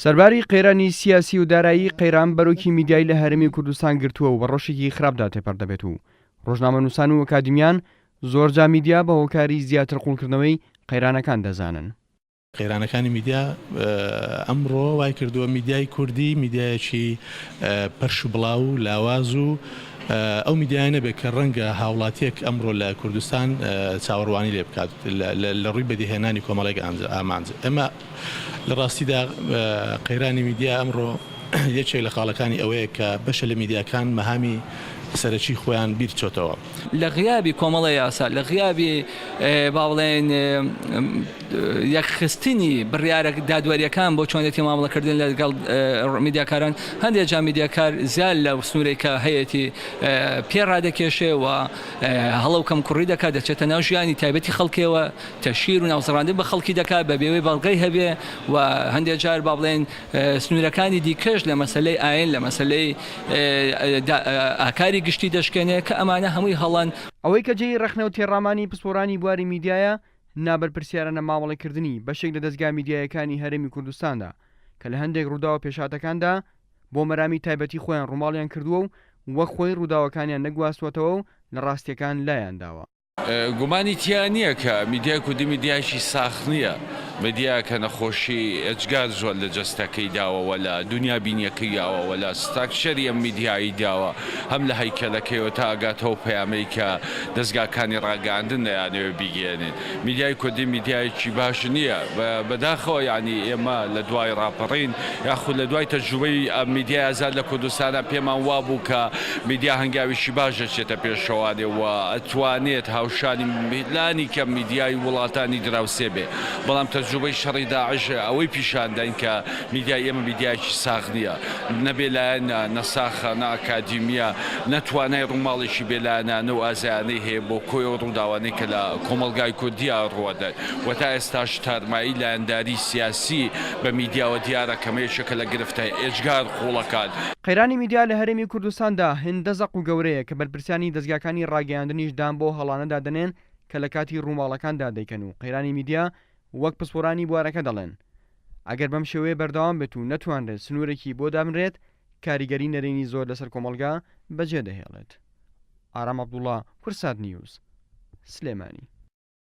سەرباری قەیرانی سیاسی و دارایی، قەیران بەرۆکی میدیای لە هەرێمی کوردستان گرتووە و بە ڕەوشێکی خراپدا تێپەڕ دەبێت و ڕۆژنامەنووسان و ئەکادیمیان زۆرجا میدیا بە هۆکاری زیاتر قووڵکردنەوەی قەیرانەکان دەزانن. قەیرانەکانی میدیا ئەمڕۆ وای کردووە میدیای کوردی میدیایەکی پەرش و بڵاو و لاواز و ئەو میدیایە نەبێت کە ڕەنگە هاوڵاتیەک ئەمڕۆ لە کوردستان چاوەڕوانی لێ بکات لە ڕووی بەدیهێنانی کۆمەڵێک ئامانج. ئێمە لە ڕاستیدا قەیرانی میدیا ئەمڕۆ یەکێک لە خاڵەکانی ئەوەیە کە بەشە لە میدیاکان مەهامی سەرەکی خۆیان بیر چۆتەوە. لە غیابی کۆمەڵە یاسا، لە غیابی با بڵێین یەکخستنی بڕیارە دادوەرییەکان بۆ چۆنێتی مامەڵەکردن لەگەڵ میدیاکاران، هەندێک جار میدیاکار زیاد لەو سنوورەی کە هەیەتی پێ ڕادەکێشێ و هەڵە و کەمکوڕی دەکات، دەچێتە ناو ژیانی تایبەتی خەڵکیەوە، تەشهیر و ناوزڕاندن بە خەڵکی دەکات بە بێوەی بەڵگەی هەبێ و هەندێک جار با بڵێین سنوورەکانی دیکەش لە مەسەلەی ئاین، لە مەسەلەی ئاکاری گشتی دەشکێنێ کە ئەمانە هەمووی هەڵەن. ئەوەی کە جێی ڕەخنە و تێڕامانی پسپۆرانی بواری میدیایە، نابەرپرسیارانە مامەڵەکردنی بەشێک لە دەزگا میدیایەکانی هەرێمی کوردستاندا کە لە هەندێک ڕووداوە پێشهاتەکاندا بۆ مەرامی تایبەتی خۆیان ڕووماڵیان کردووە و وەک خۆی ڕووداوەکانیان نەگواستووەتەوە و لە ڕاستییەکان لایان داوە. گومانی تیا نییە کە میدیای کوردی میدیایەکی ساخ نییە، میدیایەکە نەخۆشی ئێجگار زۆر لە جەستەکەی داوە و لە دونیابینییەکەی یاوە و لە ستراکچەری ئەم میدیایەی داوە، هەم لە هەیکەلەکەیەوە تا ئەگاتە ئەو پەیامەی کە دەزگاکانی ڕاگەیاندن دەیانەوێت بیگەیەنن. میدیای کوردی میدیایەکی باش نییە، بەداخەوە یانی ئێمە لە دوای ڕاپەڕین یاخود لە دوای تەجروبەی میدیای ئازاد لە کوردستانا پێمان وابوو کە میدیا هەنگاوێکی باش دەچێتە پێشەوانێ و ئەتوانێت هاوشانی لانی کەم میدیای وڵاتانی دراوسێ بێ، بەڵام تەجروبەی شەڕی داعش ئەوەی پیشان داین کە میدیای ئێمە میدیایەکی ساغ نییە، نە بێلایەنە، نە ساخە، نە ئەکادیمییە، نە توانای ڕووماڵێکی بێلایەنانە و ئازایانەی هەیە بۆ کۆی ئەو ڕووداوانەی کە لە کۆمەڵگای کوردییا ڕووئەدەن و تا ئێستاش تارمایی لایەنداری سیاسی بە میدیاوە دیارە کە ئەمە یەکێکە لە گرفتە ئێجگار قووڵەکان. قەیرانی میدیا لە هەرێمی کوردستاندا هێندە زەق و گەورەیە کە بەرپرسانی دەزگاکانی ڕاگەیاندنیش دان بەو هەڵانەدا دەنێن کە لە کاتی ڕووماڵەکاندا دەیکەن و قەیرانی میدیا وەک پسپۆرانی بوارەکە دەڵێن ئەگەر بەم شێوەیە بەردەوام بێت و نەتوانرێت سنوورێکی بۆ دابنرێت کاریگەری نەرێنی زۆر لەسەر کۆمەڵگا بەجێدەهێڵێت. ئارام عەبدوڵا، کوردسات نیوز، سلێمانی.